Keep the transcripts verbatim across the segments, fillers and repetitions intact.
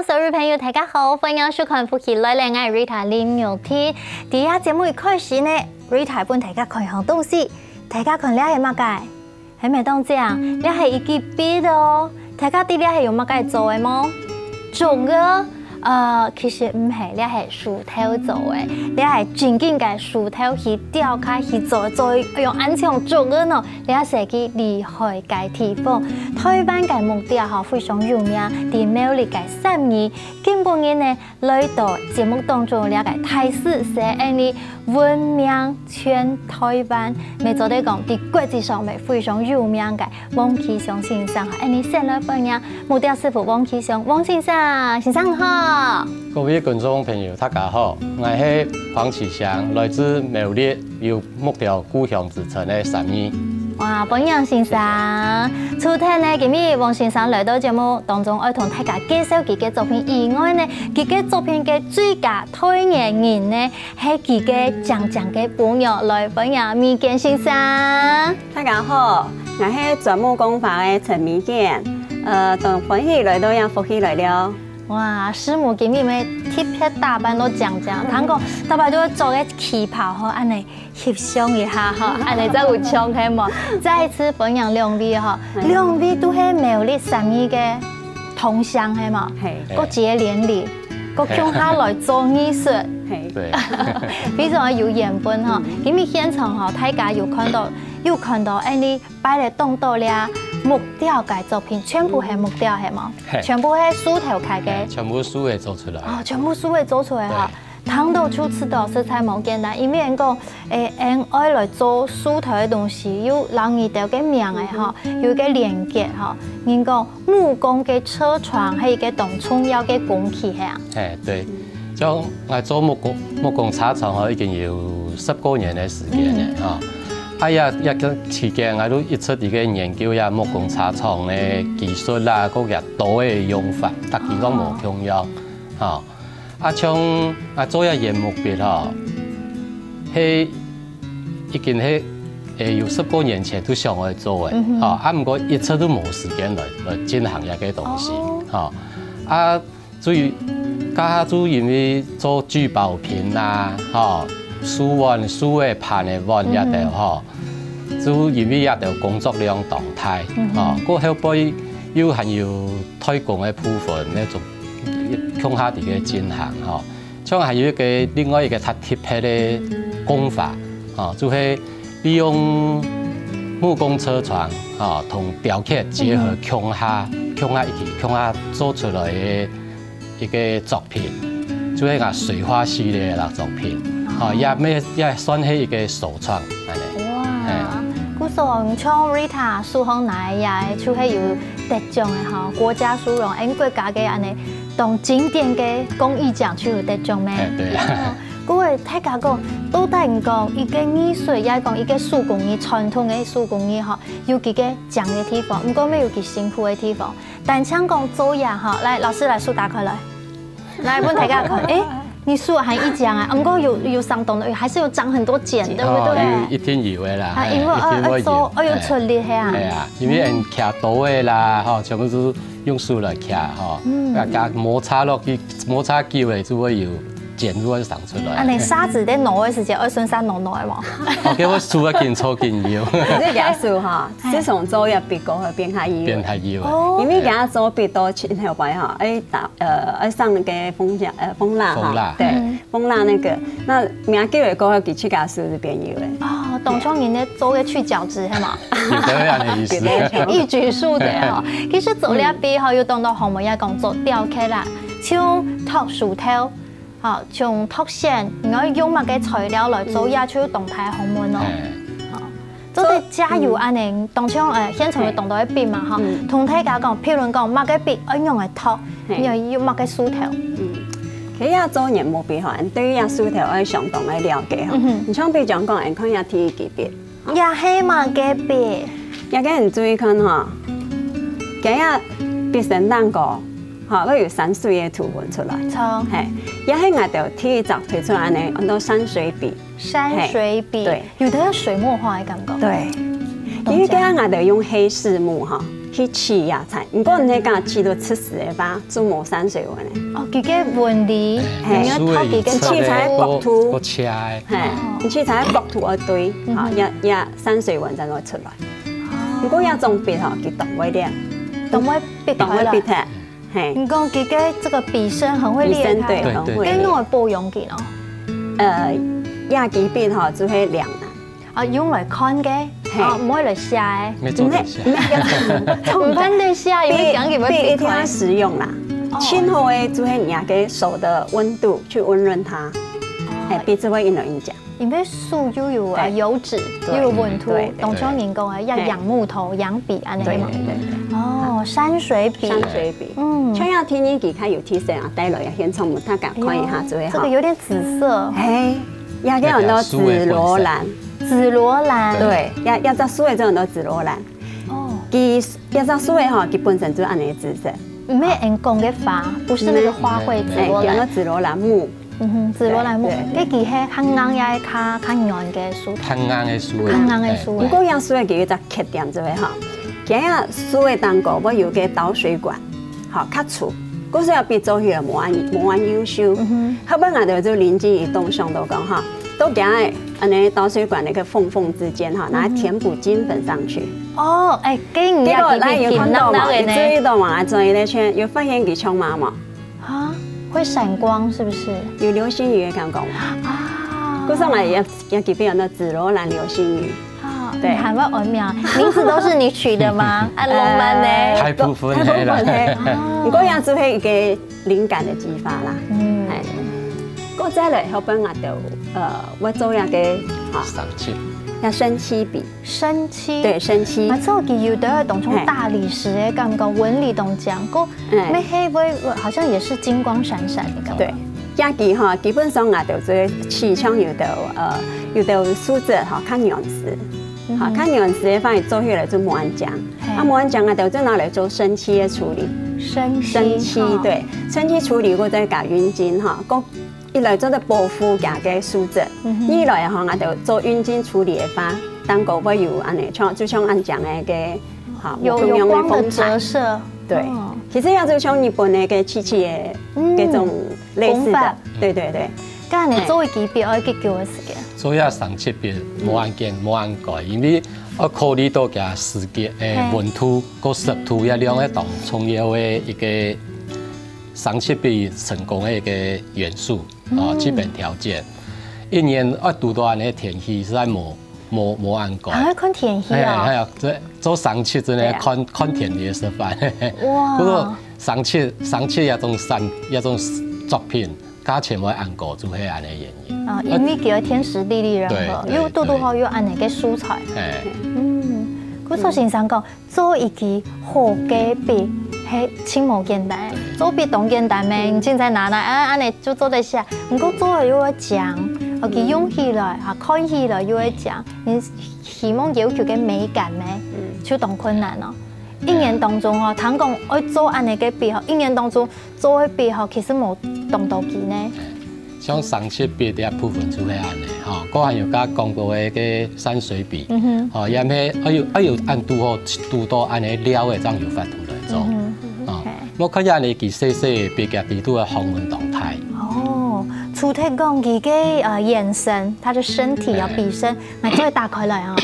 所有朋友，大家好，歡迎收看《福氣來了》，𠊎係Rita林玉婷。在這節目一開始呢，Rita分大家看一項東西，大家看這係麼个？係無當靚？這係一支筆哦。大家知這係用麼个做个無？竹仔？呃，其實毋係，這係樹頭做个，這係真正个樹頭去雕刻去做，做用恁像竹仔呢。 這係佢厲害个地方。臺灣个木雕吼非常有名，在苗栗个三義，今晡日呢來到節目當中，這个大師係恁呢聞名全臺灣，乜做得講在國際上乜非常有名个黃祺祥先生，恁呢先來歡迎木雕師傅黃祺祥，黃先生，先生好。各位觀眾朋友，大家好，𠊎係黃祺祥，來自苗栗，有 木雕故鄉之稱个三義。哇，歡迎先生！除忒呢，今日黃先生來到節目當中，愛同大家介紹佢个作品以外呢，佢个作品个最佳代言人呢，係佢个靚靚个餔娘，來歡迎美娟先生。大家好，𠊎係專木工坊个陳美娟，呃，當歡喜來到這福氣來了。哇，師母今日乜特別打扮到靚靚，聽講大家都會著个旗袍吼，恁呢 翕相一下吼，恁呢正有像係無？再一次歡迎兩位吼，兩位都係苗栗三義个同鄉係無？係。過結連理，過共下來做藝術，係。對。非常有緣分吼。今日現場吼，大家有看到，有看到，恁呢擺了當多這木雕个作品，全部係木雕係無？係。全部係樹頭開个。係，全部樹仔做出來。哦，全部樹仔做出來吼。對。 聽到就知道實在無簡單，因為人講，誒，𠊎愛來做樹頭个東西，有摎你兜个名仔吼，有一个連結吼。人講木工个車床係一个當重要个工具，係啊。係，對。像𠊎做木工，木工車床吼，已經有十過年个時間了吼。啊，也，也个期間，𠊎都一直在个研究這木工車床个技術啦，各个刀个用法，逐家講無共樣吼。 啊，像啊做這原木筆吼，係已經係，誒，有十過年前就想愛做个，吼，啊，毋過一直都無時間來，來進行這个東西，吼。啊，所以，這下就因為做聚寶瓶啦，吼，手碗、手个盤个碗這兜吼，就因為這兜工作量當大，吼，過後背又還有代工个部分，該種 共下在該進行吼。像還有一个另外一个較特別个工法吼，就係利用木工車床吼，同雕刻結合共下，共下一起，共下做出來个一个作品，就係𠊎水畫系列个作品吼，也乜，也算係一个首創恁呢。哇，故所像Rita手項拿个，就係有 得獎个吼，國家殊榮，𠊎國家个恁呢，當經典个工藝獎就有得獎咩？哎，對啊。哦，各位大家講，到底講一个藝術，也講一个手工藝，傳統个手工藝吼，有幾个靚个地方，毋過乜有幾辛苦个地方。單淨講做呀吼，來，老師來手打開來。 來分大家看，誒，你樹還一講啊，毋過有有傷到的，還是有長很多繭，對不對？哦，有一定有的啦，啊，因為哎，一定會有，愛做，愛有出力，係啊。哎呀，因為人徛多的啦，吼，全部都用手來徛，吼，嗯，啊，加摩擦落去，摩擦久了就會有繭就會生出來。啊，你沙子在挪的時間，愛順勢挪挪的無？OK，我手要緊搓緊有。你這个樹哈，自從做一筆過後變較幼，變較幼啊。哦，因為給他做筆都前頭擺哈，哎，打 呃，愛上那个蜂蜡，呃，蜂蜡哈，蜂蜡，对，嗯，蜂蜡那个，那名叫的歌曲其实是变有的。哦，當像人咧做个去角質，係嘛？有的人的意思。一举数得哦。其實做這筆吼，有當多項目也講做雕刻啦，像托樹頭，吼，像托線，你愛用麼个材料來做，也就有當大項目哦。哎。吼。 做得加油恁呢，當像呃現場有當多个筆嘛吼，同大家講，譬如講麼个筆愛用个托，你愛用麼个樹頭。嗯，其實做原木筆吼，對於這樹頭愛相當个了解吼。你像比如講，你看這第一支筆，也係麼个筆？這个你注意看吼，這个筆身頂高，吼，會有山水个圖文出來。錯，嘿，也係𠊎兜第一隻推出來呢，安到山水筆。 山水筆，對，有點水墨畫的感覺。對，因為這下𠊎兜用黑柿木哈，去試野菜。毋過你該假試到出事个話，就無山水紋个。哦，佢个紋理，嘿，你愛靠佢个樹个角度，角度。个斜个。嘿，你試菜个角度愛對，嗯哼。哈，也也山水紋正會出來。哦。毋過這種筆吼，佢當會練，當會筆開來。當會筆忒，嘿。你講佢个這個筆身很會練，筆身，對，很會練。該愛保養佢哦。呃，這支筆吼，就係量啊。 啊，用來看个，嘿。啊，毋會來寫个。沒做得寫。毋係，毋係，毋係，毋係寫，因為講佢會筆，筆一定要實用啦。哦。盡好个就係你个手的溫度去溫潤它，哦。嘿，筆就會硬來硬講。因為樹又有，呃，對。油脂，對，又有溫度，對，對。當像人講个，要養木頭、養筆恁樣嘛。對，對，對，對。哦，山水筆。山水筆。嗯。像這第二支較有特色啊，帶來个現場，大家看一下，哎喲，最好。這個有點紫色。嘿，這個叫做紫羅蘭。 紫羅蘭。對，這這隻樹仔叫做紫羅蘭。哦。佢這隻樹仔吼，佢本身就恁樣个姿勢。毋係人講个花，不是那個花卉紫羅蘭。哎，叫做紫羅蘭木。嗯哼，紫羅蘭木。對，對。該佢係較硬也係較較軟个樹頭？較硬个樹仔。較硬个樹仔。毋過這樹仔佢有一隻缺點就係吼，佢這樹仔頂高會有個導水管。 吼，較粗，故所以筆做起來無恁無恁優秀。嗯哼。後尾𠊎兜就靈機一動，想到講吼，都將該恁樣導水管个縫縫之間吼，拿來填補金粉上去。嗯哼。哦，哎，該你也，結果大家有看到嘛，有注意到嘛，轉一個圈，有發現佢像麼無？啊，會閃光是不是？有流星雨个感覺嘛。啊。故所𠊎也也特別安到紫羅蘭流星雨。 啊，對。你還會安名，名字都是你取的嗎？恁浪漫呢。呃，大部分係啦。大部分係。哦。毋過也就係一個靈感的激發啦。嗯。哎。過再來，後尾𠊎兜，呃，會做一個，啊，生漆。叫生漆筆。生漆。對，生漆。啊，這個有的當像大理石个感覺，嘿。紋理當像，過 嗯。乜係會，好像也是金光閃閃的感覺。對，這支吼，基本上𠊎兜就係試像有兜，呃，有兜樹脂吼，較軟絲。嗯哼。吼，較軟絲个反而做起來就無恁靚。嘿。啊，無恁靚，𠊎兜就拿來做生漆个處理。生漆，生漆，吼。對，生漆處理過再加暈金吼，過一來做得保護佢个樹脂，嗯哼。二來吼，𠊎兜做暈金處理个話，頂高會有恁樣，像，就像恁樣个，哈，有，無共樣个風采。有光的折射。對，哦。其實也就像日本个个漆器个嗯，這種類似的。工法。對對對。該你做一支筆愛幾久个時間？做一生漆筆，無恁緊，無恁趕，因為愛考慮到佢時間，誒，嘿。溫度、个濕度，這兩個當重要个一個生漆筆成功个一個元素。 哦，嗯。基本條件。一年愛堵到恁樣个天氣，實在無，無，無恁該。還愛看天氣哦。哎，還有，這做生漆真个，對啊。看，看天氣个食飯。哇。不過生漆，生漆這種產，這種作品，價錢會恁高，就係恁樣个原因。啊，因為佢个天時地利人和，對，對，又堵堵好，對。又恁樣个素材。哎。嗯，故所先生講， 做一支好个筆，係盡無簡單。做筆當簡單咩？你凊彩拿來，啊，恁樣就做得寫。毋過做了又愛靚，哦，佢用起來，啊，看起來又愛靚。你希望要求个美感咩？嗯。就當困難哦。一年當中哦，聽講愛做恁樣个筆哦，一年當中做个筆哦，其實無當多支呢。 像生漆筆這部分就係恁樣，吼，過還有剛講過个个山水筆，嗯哼。吼，也係，哎喲，哎喲，恁堵好，堵到恁樣料个，正有法度來做。嗯哼，哦，OK。我看這樣个細細个筆，佢都个學問當大。哦，除忒講佢个，呃，眼神，他的身體啊，哎。筆身，來，再打開來啊，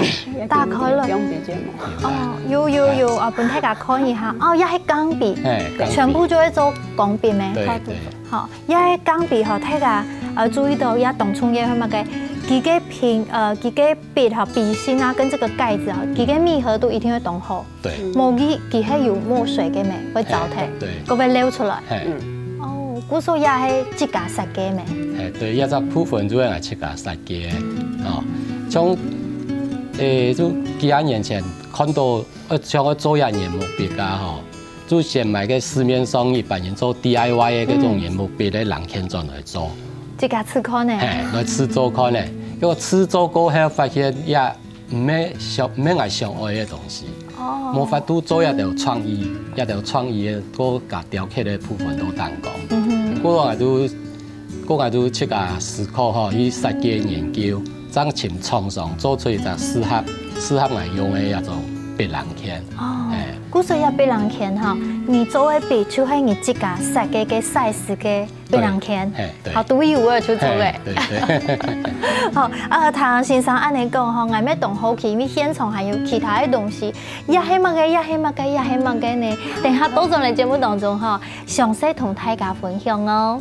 打開來。用筆尖哦。哦，有，有，有，啊，分大家看一下。哦，也係鋼筆，哎，鋼筆。全部就會做鋼筆咩？對，對。好。 這个鋼筆吼，大家，呃，注意到這當中个係麼个？佢个平，呃，佢个筆吼，筆芯啊，跟這個蓋子啊，佢个密合度一定愛當好。對。無佢，佢係有墨水个咩，會燥忒，哎，對。佢會流出來。哎。嗯。哦，故所這係自家設計咩？哎，對，這隻部分就係自家設計个。哦，像，誒，就幾下年前看到，呃，像愛做這原木筆啊，吼， 就先買个市面上一般人做D I Y个該種原木筆个零件轉來做。自家試看呢。嘿，來試做看呢。結果試做過後發現也毋係想，毋係𠊎想愛个東西。哦。無法度做一條創意，一條創意个，過加雕刻个部分都當講。嗯哼。過來就，過來就自家思考吼，去設計研究，正尋廠商做出一隻適合，適合𠊎用个一種筆零件。哦。嘿。故所這枇榔圈吼，你做个枇就係你自家設計个size个枇榔圈，嘿，對。好，獨一無二出錯个。嘿，對，對。好，啊，聽先生恁樣講吼，𠊎乜當好奇，因為現場還有其他个東西，這係麼个？這係麼个？這係麼个呢？等下倒轉來節目當中吼，詳細同大家分享哦。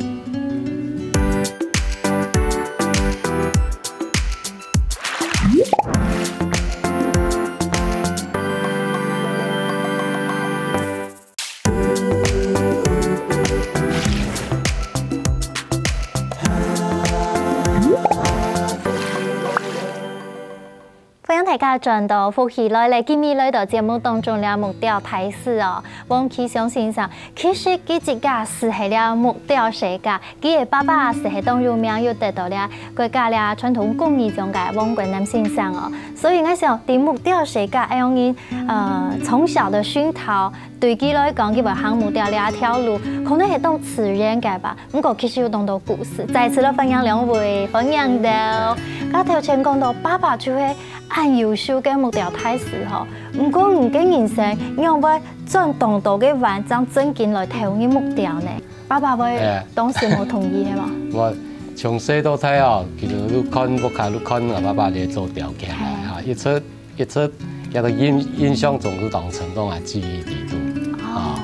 歡迎大家轉到福氣來了，今日來到節目當中了木雕大師哦，黃啟松先生。其實佢自家就係了木雕世家，佢个爸爸就係當有名，又得到了國家了傳統工藝獎个黃國南先生哦。所以𠊎想，在木雕世家，恁樣人，呃，從小的熏陶，對佢來講，佢會行木雕這條路，可能係當自然个吧。毋過其實有當多故事。再次來歡迎兩位，歡迎到。頭前講到爸爸就係 恁優秀个木雕大師吼，毋過你个人生仰會轉當多个彎，正正經來投入木雕呢？爸爸會哎。當時無同意係無？𠊎從細到大哦，其實都看屋下都看𠊎爸爸咧做雕刻个哈，一直一直，這个印印象中都當深，當啊記憶裡肚。哦。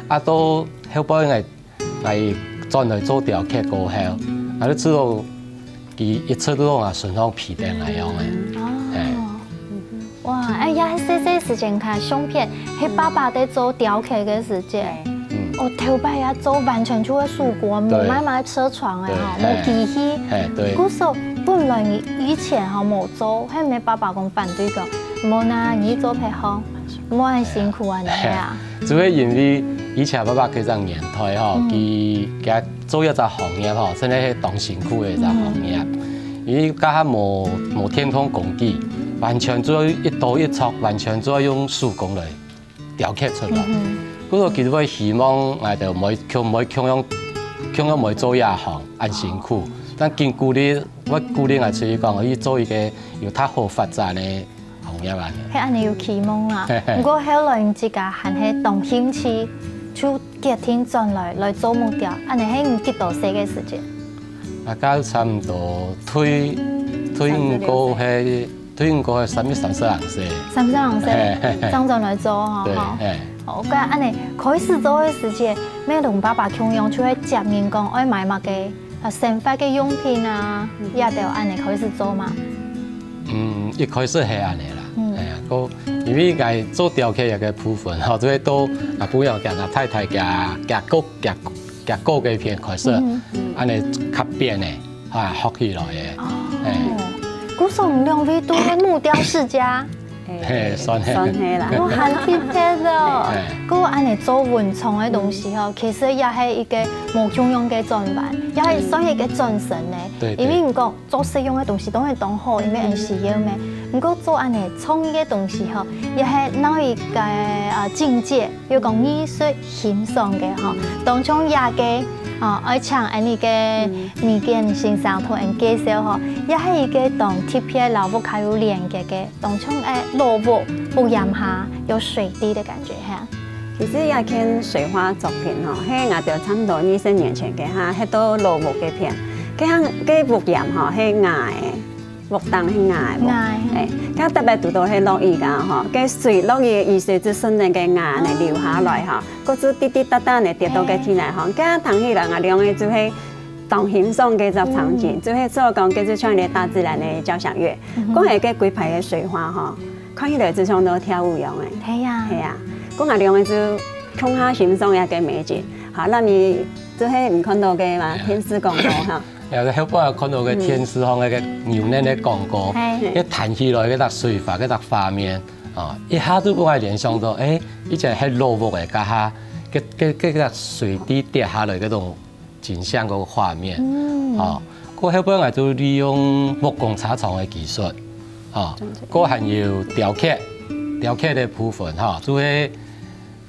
啊，啊到後背𠊎 𠊎轉來做雕刻過後，𠊎就知道佢一直都啊順風皮等𠊎樣个。哦。哎。哇，哎呀，細細時間看相片，係爸爸在做雕刻个時間。嗯。哦，頭擺啊做完全就係手工，無對。買買車床个吼，對，無機器。哎，對。故所本來你以前吼無做，係毋係爸爸講反對講，無啦，你做別項，無恁辛苦啊，你啊。 就係因為以前爸爸該隻年代吼，嗯。佢佢做一隻行業吼，真个係當辛苦个一隻行業。嗯。因為該下無無電動工具，完全就愛一刀一鑿，完全就愛用手工來雕刻出來。嗯哼。故所佢會希望𠊎兜毋會共毋會共樣共樣毋會做這行恁辛苦，但緊鼓勵，會鼓勵𠊎出去講，去做一個有較好發展个 行業啊。係恁樣有期望啊。毋過後來你自家還係當興趣，就決定轉來來做木雕，恁樣係你幾多歲个時間？啊，該差毋多退退伍過後，退伍過後三十三十零歲。三十零歲，嘿嘿嘿。正轉來做吼，對，吼。嘿。哦，該恁樣開始做个時間，乜同爸爸共樣，就會接人講愛買麼个 啊，生活个用品啊，也都恁樣開始做嘛。嗯，一開始係恁樣啦。嗯。哎呀，過因為𠊎做雕刻這個部分吼，就係到啊，朋友佮𠊎太太佮佮哥佮佮哥該片開始，嗯。恁樣較變个，啊，學起來个。哦。哎。故所兩位都係木雕世家。 嘿，算係。算係啦。哦，還特別哦。嘿。過恁樣做文創个東西吼，其實也係一個無共樣个轉彎，也係算一個轉身呢。對，對。因為你講做實用个東西當然當好，因為很實用咩。毋過做恁樣創意个東西吼，也係另一個，呃，境界。 有講藝術欣賞个吼，當像這個，哦，愛請恁樣个物件先生同𠊎介紹吼，也係一個當特別摎屋下有連結个，當像个老屋，屋簷下有水滴个感覺哈。其實這件水畫作品吼，係𠊎兜差毋多二十年前个哈，歇到老屋該片，該下个屋簷吼係瓦个。 屋頂係瓦个屋。瓦个。哎，該特別堵到係落雨个吼，該水落雨个雨水就順等該瓦恁樣流下來吼，過就滴滴答答恁樣跌到該地泥吼，該聽起來𠊎兩個就係當欣賞該隻場景，嗯。就係所講該就像一個大自然个交響樂。嗯哼。講起該規排个水畫吼，看起來就像在跳舞樣个。係啊。係啊，過𠊎兩個就共下欣賞這個美景。好，該你就係你看到个嘛，電視廣告哈。 然後後背看到个電視項个牛奶个廣告，嗯。嘿。該彈起來个那水花，个那畫面，啊，一下就分𠊎聯想到，哎，以前係老屋个該下，个个个个水滴跌下來該種景象个畫面，嗯。啊，過後背𠊎就利用木工車床个技術，啊，過還有雕刻，雕刻个部分哈，就係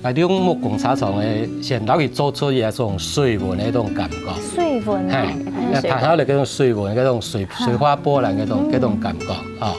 啊，利用木工車床个線，摎佢做出一種水紋个一種感覺。水紋哦。嘿，嗯。那彈下來該種水紋，該種水，水花波瀾該種，嗯。該種感覺啊。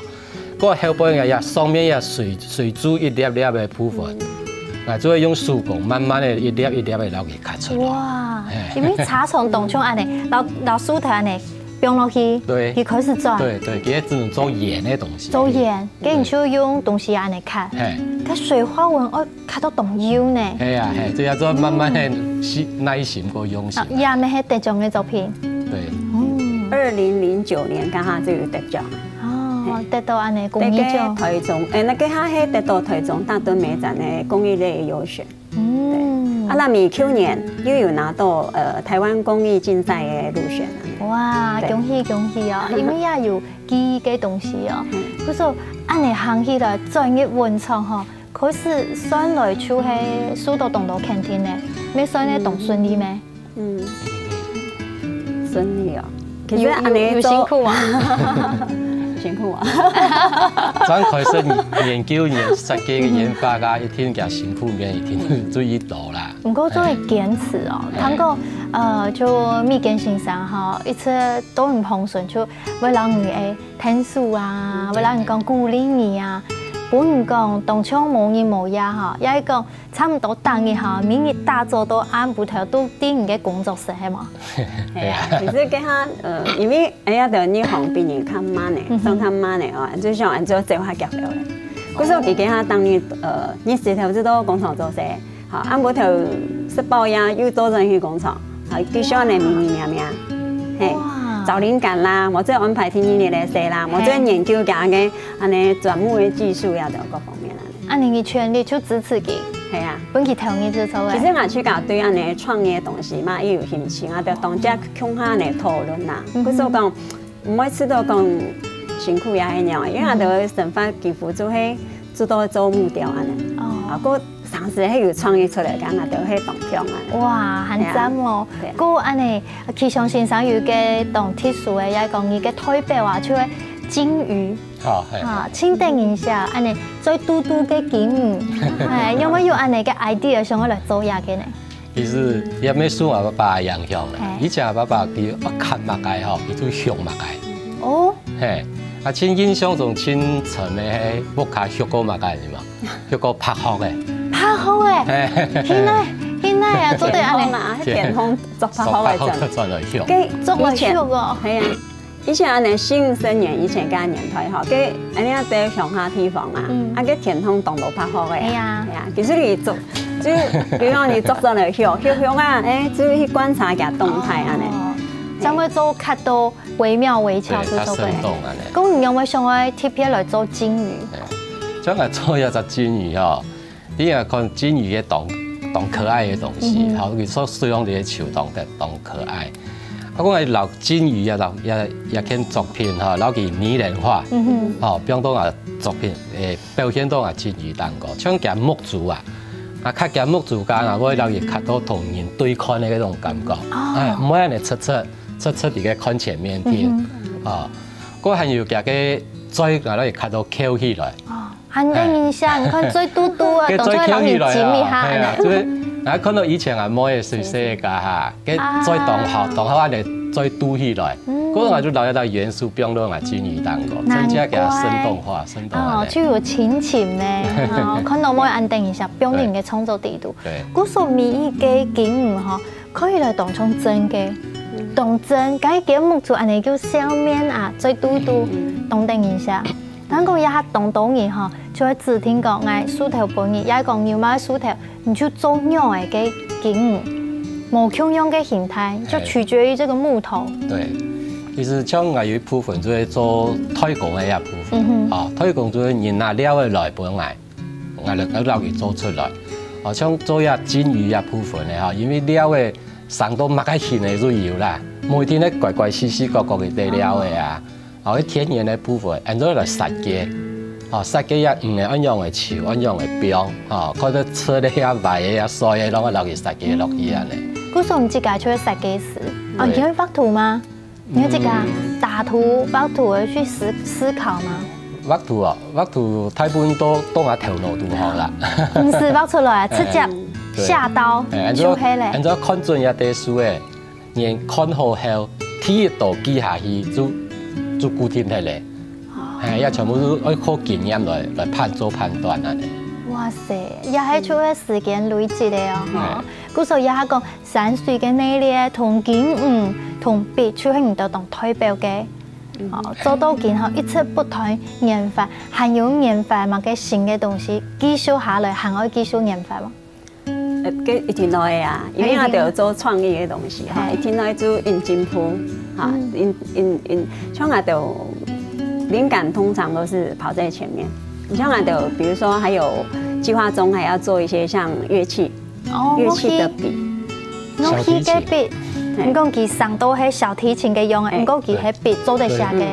過後背个也上面也水，水珠一粒粒个部分。嗯。啊，就會用手工慢慢个一粒一粒个摎佢刻出來。哇，因為茶蟲當像恁呢，摎摎樹頭恁呢放落去，對，佢開始轉。對對，佢只能做圓个東西。做圓，該你就用東西恁呢刻，嘿，該水花紋愛刻到當幼呢。係啊係，這要做慢慢个細耐心个用心。啊，也毋係得獎个作品。對，嗯，二零零九年，剛好就有得獎。哦，得到恁呢工藝獎。台中，誒，該下係得到台中大墩美展个工藝類優選。 嗯，啊，那你舊年又有拿到呃台灣工藝競賽个入選啊。哇，恭喜恭喜哦！因為也有記憶个東西哦。嗯，不過恁呢行起來轉入文創吼，開始算來就係受到當多肯定呢，乜算係當順利咩？嗯，順利哦。 其實恁呢做有辛苦啊，辛苦啊。正開始研究、研設計个研發啊，一定个辛苦面一定注意到啦。毋過做得堅持哦，通過呃，就美娟先生吼，一直都很捧場，就會摎你个天數啊，會摎你講鼓勵你啊，分你講當像無日無夜吼，也係講 差毋多逐日吼，每日打早到暗晡頭都在你个工作室，係無？係啊，其實該下呃，因為哎呀，就日行比人較慢呢，算較慢呢哦，就像恁樣做較遽了。故所佢該下逐日呃，日時頭就到工廠做事，好，暗晡頭食飽夜又做轉去工廠，好，繼續恁樣綿綿綿綿，嘿，找靈感啦，無就安排天日个事啦，無就研究佢个恁樣專門个技術呀，等各方面啦。 恁呢你全力就支持佢，係啊，分佢投入製作个。其實𠊎自家對恁呢創業東西嘛，也有興趣啊，就當家共下呢討論啦。故所講，毋會試著講辛苦也係樣，因為𠊎兜生活幾乎就係做到做目標恁呢。哦，啊，過常時係有創意出來，該𠊎兜係當強恁呢。哇，很讚哦！過恁呢，氣象先生有一個當特殊个，也講一個代表啊，就係金魚。 好，係。啊，盡得人惜，恁呢嘴嘟嘟个金魚，係，仰會有恁呢个idea想愛來做這个呢？其實也乜受𠊎爸爸影響个。以前𠊎爸爸佢愛看麼个吼，佢就畜麼个。哦，係，啊，盡印象中盡深个係屋下畜過麼个，你知無？畜過白鶴个。白鶴个，係，現在現在啊，做得恁呢，天空捉白鶴个，捉白鶴轉來畜。該捉來畜哦，係啊。 以前恁呢，新五十年以前个年代吼，該恁呢在鄉下地方啊，啊該天空當多白鶴个，係啊，係啊，其實你捉，就比如講你捉轉來畜畜畜啊，誒，就去觀察佢動態恁呢，正會做較多惟妙惟肖，就做个。生動恁呢。講你有無想愛特別來做金魚？像𠊎做一隻金魚吼， 你也看金魚个當當可愛个東西，吼，佢所使用个球當當可愛。啊，𠊎講摎金魚啊，摎也也件作品吼，摎佢擬人化，吼，放到啊作品，誒，表現到啊金魚當中，像佢目珠啊，啊，較佢目珠間啊，會摎佢較多同人對看个該種感覺，哎，毋會恁呢直直直直直个看前面去，哦，該還有佢个嘴啊，摎佢較多翹起來。 還得人惜，你看嘴嘟嘟啊，當做人去親一下呢。係啊，就係，𠊎看到以前啊，妹个細細个哈，該嘴當好，當好恁呢嘴嘟起來，該𠊎就摎一隻元素放到𠊎金魚當中，增加佢生動化，生動化。哦，就有親情呢，看到妹恁得人惜，放到你个創作底肚。對，故所每一個金魚吼，看起來當像真个，當真，該个目珠恁呢就笑面啊，嘴嘟嘟，當得人惜。 但講這下當多人吼，就會指定講，哎，樹頭分你，也講有麼个樹頭，你就做仰仔个金魚，無共樣个形態，就取決於這個木頭。對，其實像𠊎有一部分就係做代工个一部分，啊，代工就係人拿料仔來分𠊎，𠊎來摎佢做出來。哦，像做這金魚這部分个哈，因為料仔生到麼个形个就有啦，無一定係乖乖死死角角个料仔啊。 哦，該天然个部分，恁樣來設計，哦，設計也毋係恁樣个樹，恁樣个標，哦，看到出个呀、歪个呀、衰个，攏愛摎佢設計落去恁呢。故所你自家就係設計師，哦，你會畫圖嗎？你會自家打圖、畫圖而去思思考嗎？畫圖哦，畫圖大部分都都拿頭腦就好啦。毋使畫出來，直接下刀就係咧。恁樣看準一個樹仔， 人看好後，第一刀鋸下去就就固定忒咧。係，也全部都愛靠經驗來來判做判斷恁呢。哇塞，也係就係時間累積个哦，吼。故所也係講山水个內斂，同金魚、同筆，就係你兜當代表个。哦，做到今吼，一直不斷研發，還有研發麼个新个東西，繼續下來，還愛繼續研發無？呃，這一定愛啊，因為𠊎兜有做創意个東西哈，一定愛做引進步哈，引引引，像𠊎兜靈感通常都是跑在前面。你像𠊎兜，比如說還有計劃中還要做一些像樂器，哦，樂器的筆，樂器个筆，你講佢生到係小提琴个樣，毋過佢係筆做得寫个，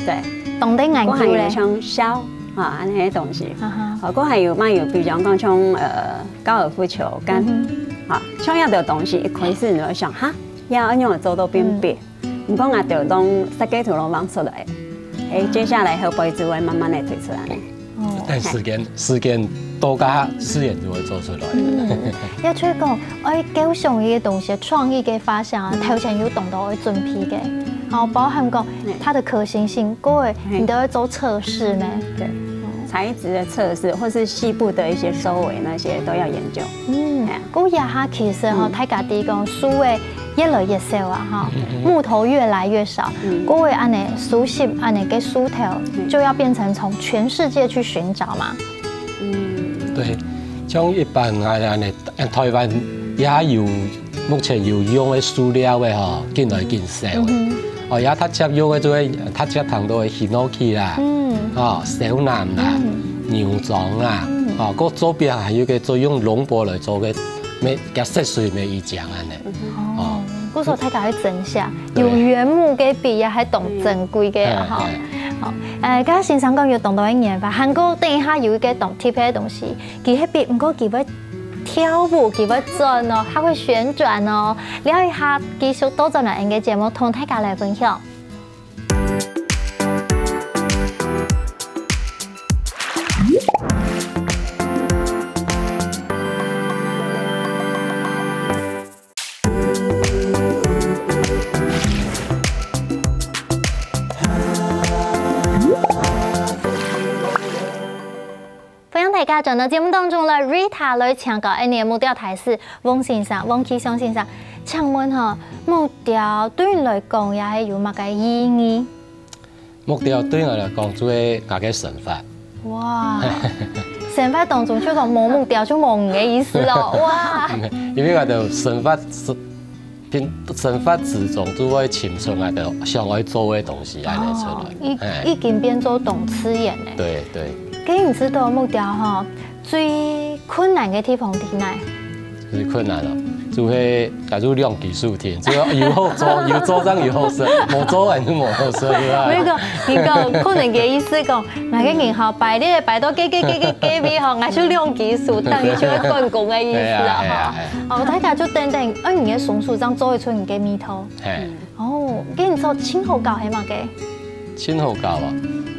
對，當得研究咧。像簫啊，恁樣个東西，哦，還有嘛有，比如講像呃高爾夫球桿，啊，像這兜東西一開始你會想哈，也恁樣做到變筆，毋過𠊎兜當設計圖攏畫出來，誒，接下來後背就會慢慢个推出來。 但時間時間到，該自然就會做出來。嗯，也就係講，愛構想一個東西，創意个發想啊，頭前有當多愛準備个，好，包含講它的可行性，各位你都要做測試呢。對，材質的測試，或是細部的一些收尾那些都要研究。嗯，故這下其實吼，大家知講樹仔越來越少啊，哈，木頭越來越少，各位恁呢，樹葉恁呢个樹頭就要變成從全世界去尋找嘛。 嗯，對，像一般啊，恁呢，台灣也有，目前有用个塑料个吼，緊來緊少个。哦，也較接用个就係較接聽到个hinoki啦，哦，小楠啦，牛樟啦，哦，該周邊還有个做用龍柏來做个，乜，个色水乜一樣恁呢。哦，故所大家愛珍惜，有原木个筆也還當珍貴个哈。好，呃，剛剛先生講有當多个研發，還過等一下有一個當特別个東西， 佢係筆，毋過佢會跳舞，佢會轉哦，還會旋轉哦。尞一下，繼續倒轉來𠊎个節目，同大家來分享。 歡迎大家轉到節目當中來，Rita來請教𠊎等个木雕大師翁先生、翁啟祥先生。請問吼，木雕對你來講也係有麼个意義？木雕對𠊎來講就係𠊎个生活。哇，生活當中就講無木雕就無你个意思咯，哇！因為𠊎个生活是 平生活之中就會尋出𠊎兜想愛做个東西恁呢出來。已已經變做當自然咧。對對。該你知道木雕吼最困難个地方在哪？最困難哦，就係假如兩技術天，就係有好做，有做正有好食，無做還係無好食，對吧？毋過，毋過困難个意思講，𠊎个人吼排列排到該該該該該位吼，𠊎就兩技術，等於就係斷供个意思啊吼。 哦，大家就等等，哎，你个雙手正做得出你个味道。係。哦，該你做盡好搞係麼个？盡好搞啊，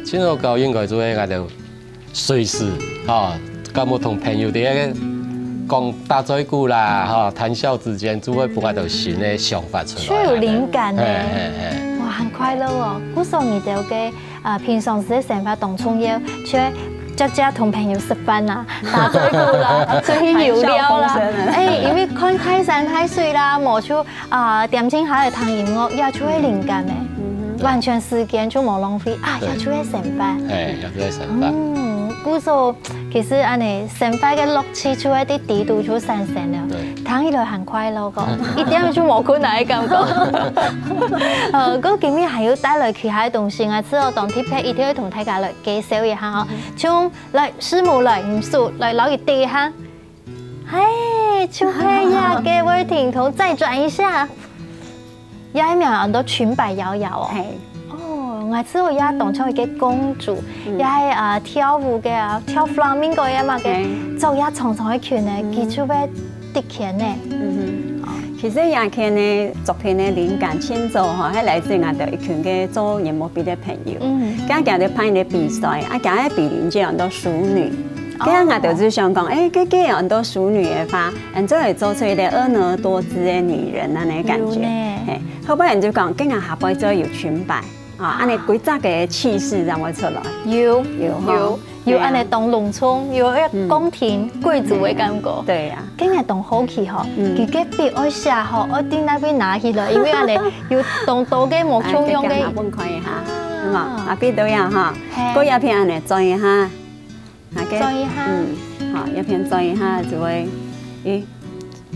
盡好搞應該就係𠊎兜隨時哈，敢有同朋友在該講打嘴鼓啦，哈，談笑之間就會分𠊎兜新个想法出來。就有靈感呢。係係係。哇，很快樂哦！故所你兜个 啊，平常時个生活當重要，就係輒輒同朋友食飯啦，打嘴鼓啦，出去遊尞啦。哎，因為看大山大水啦，無就啊恬靜下來聽音樂，也就會靈感誒。完全時間就無浪費啊，也就會生活。哎，也就會生活。嗯，故所其實恁呢生活个樂趣就會在裡肚就產生了。對，聽起來很快樂个，一點就無困難个感覺。呃，過今日還有帶來其他个東西啊，之後當特別一定會同大家來 介紹一下哦。像來，師母來，你手來摎佢對一下。嘿，就係這個，我停頭再轉一下。這個名安到裙襬搖搖哦。係。哦，𠊎知道這當像一個公主，這個啊跳舞个啊，跳flamingo个嘛个，係。著這長長个裙呢，佢就會 得獎呢。嗯哼，其實這件个作品个靈感盡早吼，係來自𠊎兜一群个做研磨筆个朋友。嗯，佢佢兜辦个比賽，啊，佢个比鄰就有很多淑女。哦，佢𠊎兜就想講，誒，佢佢有很多淑女个話，嗯，做會做出一個婀娜多姿个女人恁呢感覺。有呢。嘿，後背人就講，佢𠊎下背就有裙襬，啊，恁呢規隻个氣勢正會出來。有，有吼。有。有恁樣當隆重，有一个宮廷貴族个感覺。對啊。今日當好奇吼，佢个筆愛寫吼，愛在哪位拿起來，因為恁樣有當多个無共樣个。哎，等下分開一下，啊。係嘛？啊，筆都一樣哈，係。過一片恁樣轉一下，OK，轉一下。嗯，好，一片轉一下就會，咦，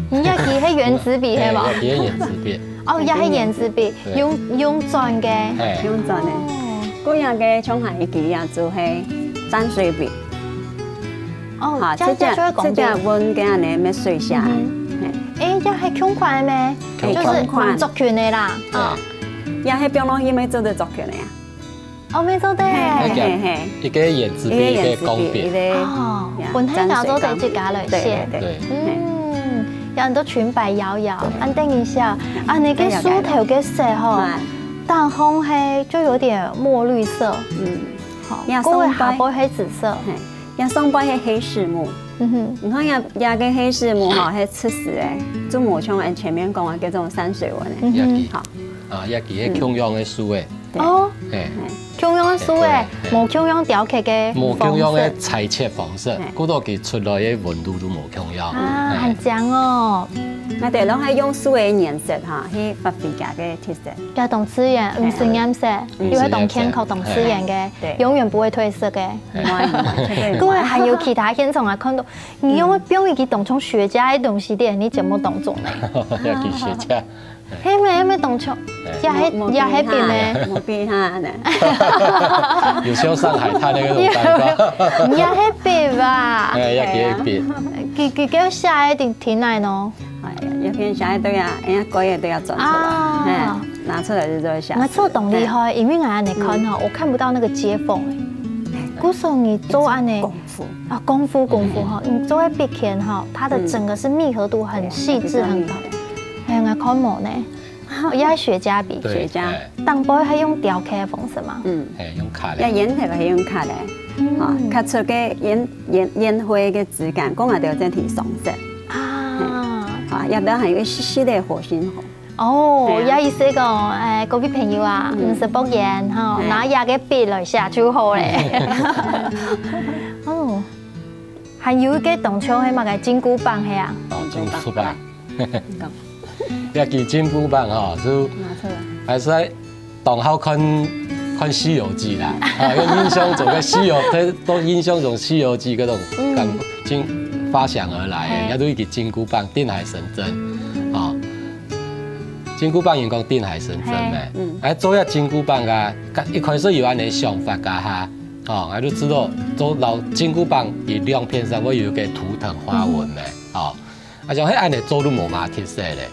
你這支係原子筆係無？哎，這支係原子筆。哦，這係原子筆，對。用，用轉个。哎。用轉个。哦。過一个像下一支啊，就係蘸水筆。哦，好，這，這隻，這隻就會講筆。這隻搵个恁樣墨水寫。嗯哼。嘿。哎，這係共款个咩？共款。就是族群个啦。對。啊。這係放落去乜做得族群个啊。 哦，乜做得。嘿，嘿，嘿。一个原子筆，一个原子筆，一个鋼筆。一个，哦，呀，本來就做得自家來寫。蘸水鋼筆。對，對，對。嗯，有很多裙襬搖搖，對。恁等一下，啊，那個書頭个色吼，哎呀，當紅黑就有點墨綠色。嗯。好，呀，過尾下背係紫色。嘿，呀，上背係黑柿木。嗯哼。你看呀，呀个黑柿木吼，係赤色个，就無像俺前面講个這種山水紋个。嗯哼。好。啊，也其實共樣个樹个。 哦，嘿。共樣个樹仔，嘿，嘿。無共樣雕刻个方式。無共樣个裁切方式，嘿。故所佢出來个紋路都無共樣。啊，嘿。很靚哦。𠊎兜攏係用樹个顏色哈，去發揮佢个特色。也當自然，嘿。毋係染色，嗯。又係當健康、當自然个，嘿。對。永遠不會褪色个。嘿。毋會，毋會，絕對毋會。各位，還有其他現場啊，看到你用个標語當中學家个東西在你節目當中呢。也其實學家。 係咩？係咩動作？哎。也係，無，無也係筆呢？無筆哈呢。有像上海灘那種感覺。也係筆吧？哎，也係筆。佢，佢叫寫一定停來喏。哎呀，有片寫一堆啊，人家改也都要轉出來，啊。哎，拿出來就做寫。那做懂厲害，因為俺來看哈，嗯。我看不到那個接縫哎。故所你做恁呢，功夫。啊，功夫，功夫哈，嗯。你做个筆鉗哈，它的整個是密合度很細緻，嗯。很高。哎呀，我看無呢。 也係雪茄筆。對，雪茄。哎。頂背係用雕刻个方式嘛。嗯。哎，用刻个。該圓頭係用刻个，嗯。啊，刻出个圓，圓，圓灰个質感，講下就整體上色。啊。哎，啊，也都還有一些些个火星紅。哦，哎呀。也意思講，哎，各位朋友啊，嗯。毋使博眼吼，哎。拿這个筆來寫就好咧。哦，還有一个動作係麼个？金箍棒係啊？哦，金箍棒。 講。這支金箍棒吼，就拿出來。還係愛當好看，看《西遊記》啦。啊，因為印象中个西遊，佢都印象中《西遊記》該種感，嗯。金，發想而來个，嘿。也都一支金箍棒，定海神針，哦。金箍棒人講定海神針咩？嘿。嗯。哎，做這金箍棒啊，一開始有恁呢想法个哈，哦，𠊎就知道做摎金箍棒佢兩片上會有一個圖騰花紋咩，嗯。哦。 啊，像該恁呢做都無麼特色咧。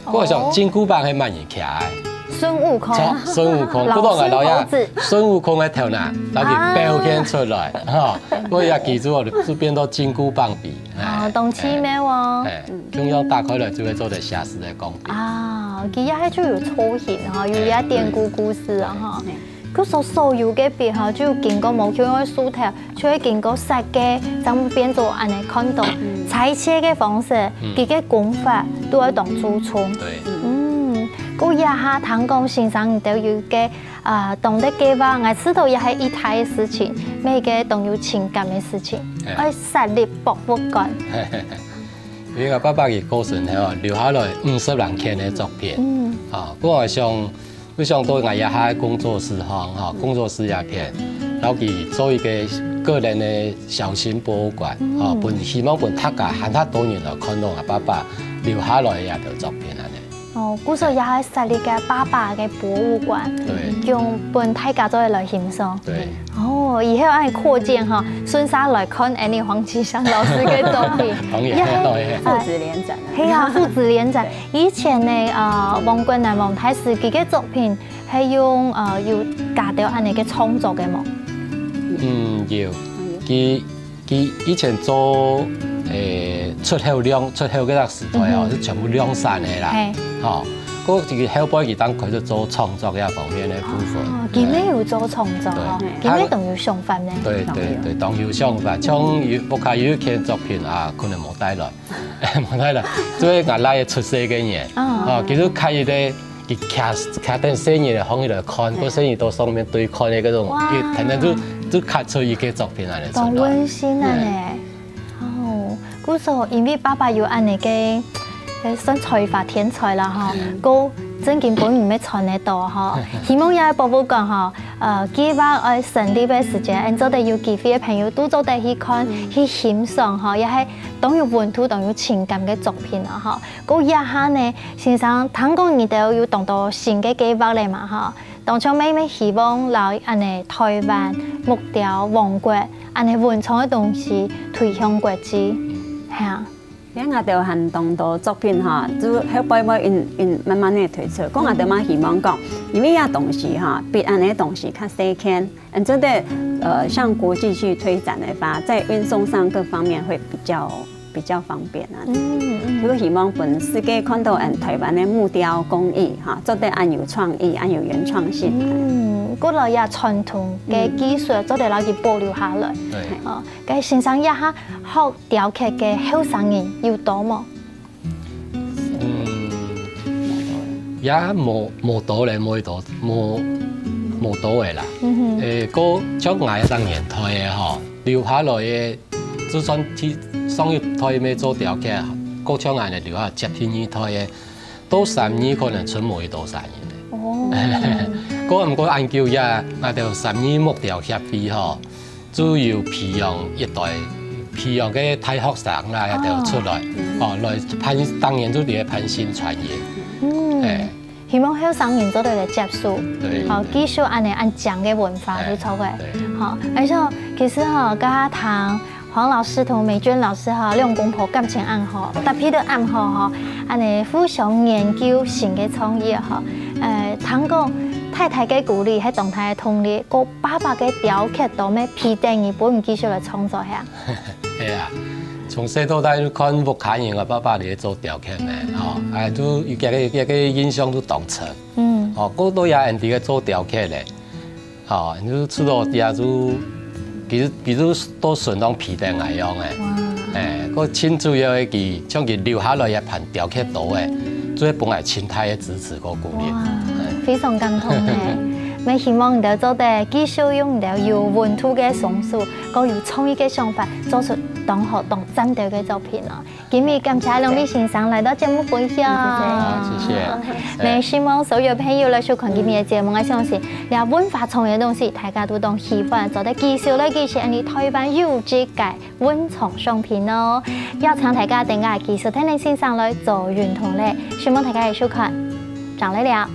哦。𠊎想金箍棒係麼人擎个？孫悟空。像孫悟空，老孫猴子。不過𠊎老爺孫悟空个頭那，然後佢表現出來，啊。哈，𠊎也記住哦，就變到金箍棒筆。哦，哎，當奇妙哦。哎，嗯。共樣打開來就會做得寫詩个鋼筆。啊，佢也係就有造型哈，有一點典故故事啊哈。哎，對。 故所所有个筆吼，就經過無共樣个樹頭，就會經過設計，正變做恁呢看到。嗯。裁切个方式，嗯。佢个工法都愛當注重。對。嗯，故這下聽講先生你兜有个，啊，當得計畫，𠊎知道也係一大个事情，乜一個當有情感个事情，哎。愛設立博物館。因為𠊎爸爸佢過身後，留下來五十零件个作品。嗯。啊，𠊎想 𠊎想到𠊎這下个工作室吼，吼，工作室這片，然後佢做一個個人个小型博物館，嗯。吼，分，希望分大家還較多人來看到𠊎爸爸留下來个這兜作品恁呢。哦，故所也係設立个爸爸个博物館，對。用分大家做得來欣賞。對。 哦，以後愛擴建哈，順續來看恁呢黃奇香老師个作品。當然，也係，當然。父子聯展啊。係啊，父子聯展。對。以前呢，呃，黃國南黃大師佢个作品係用，呃，有加到恁呢个創作个無？嗯，有。佢，佢以前做，誒，出口量，出口該個時代哦，嗯哼。係全部量產个啦。嘿。吼， 過後背佢當開始做創作這方面个部分。哦，佢乜有做創作哦，對。佢乜當有想法呢。對，對，對，當有想法。像有，屋下有一件作品啊，可能無帶來，無帶來，就係𠊎倈仔出世个年。哦。哦，佢就刻一個，佢徛，徛等細人个方向來看，个細人到上面對看个該種，哇。佢可能就，就刻出一個作品恁樣出來。當溫馨啊呢。哦，故所因為爸爸有恁樣个，个算才華天才啦吼，嗯。个正經本人也傳得到吼。希望這个博物館吼，呃，計劃愛成立个時間，恁做得有機會个朋友都做得去看，嗯。去欣賞吼，也係當有溫度、當有情感个作品啊吼。个這下呢，先生，聽講你兜有當多新个計劃咧嘛吼？ 當初乜，乜希望摎恁樣臺灣木雕王國恁樣文創个東西推向國際，係啊。這𠊎兜還當多作品吼，就後背會，嗯，嗯，慢慢个推出。講𠊎兜嘛希望講，因為這東西吼，比恁樣東西較細件，嗯，做得，呃，向國際去推展的話，在運送上各方面會比較 比較方便啊。嗯，嗯。就希望分世界看到，嗯，臺灣个木雕工藝，哈，做得恁有創意，恁有原創性。嗯，過來也傳統个技術，嗯。做得摎佢保留下來。對。哦，該先生這下學雕刻个後生人有多無？嗯，也無，無多咧，無多，無，無多个啦。嗯哼。誒，个像𠊎當年代个吼，留下來个 就算第上一代乜做雕刻，个像恁樣留下接第二代个，到三二可能賰無幾多儕人咧。哦。个毋過恁久也，𠊎兜三二木雕協會吼，就有培養一代，培養个大學生啦，𠊎兜出來，哦，來辦，當然就在該辦新傳藝。嗯。嘿。 希望後生人做得來接受，對，哦，對。繼續恁樣恁靚个文化，哎，就著个。對。好，而且其實吼，剛剛聽黃老師同美娟老師吼，兩公婆感情恁好，搭配得恁好吼，恁樣互相研究新个創意吼。呃，聽講太太个鼓勵係當大个動力，个爸爸个雕刻都乜陪等你，分你繼續來創作，係啊？ 係啊，從細到大就看屋下人个爸爸咧做雕刻呢，吼，哎，就有這個，這個印象就當深。嗯。哦，過到也恁樣个做雕刻咧，吼，就出到底下就，比如，比如到順當皮蛋那樣个，哇。哎，个親自要佢，像佢留下來一盤雕刻刀个，就會分𠊎盡大个支持个鼓勵。哇，哎。非常感動呢。也希望你兜做得繼續用你兜有溫度个雙手， 个有創意个想法，做出當好、當讚个个作品哦。今日感謝兩位先生來到節目分享。好，謝謝。也希望所有朋友來收看今日个節目，𠊎相信這文化創意个東西，大家都當喜歡，做得繼續來支持𠊎俚臺灣有機个文創商品哦。邀請大家等下繼續聽林先生來做運動咧，希望大家个收看，正來尞。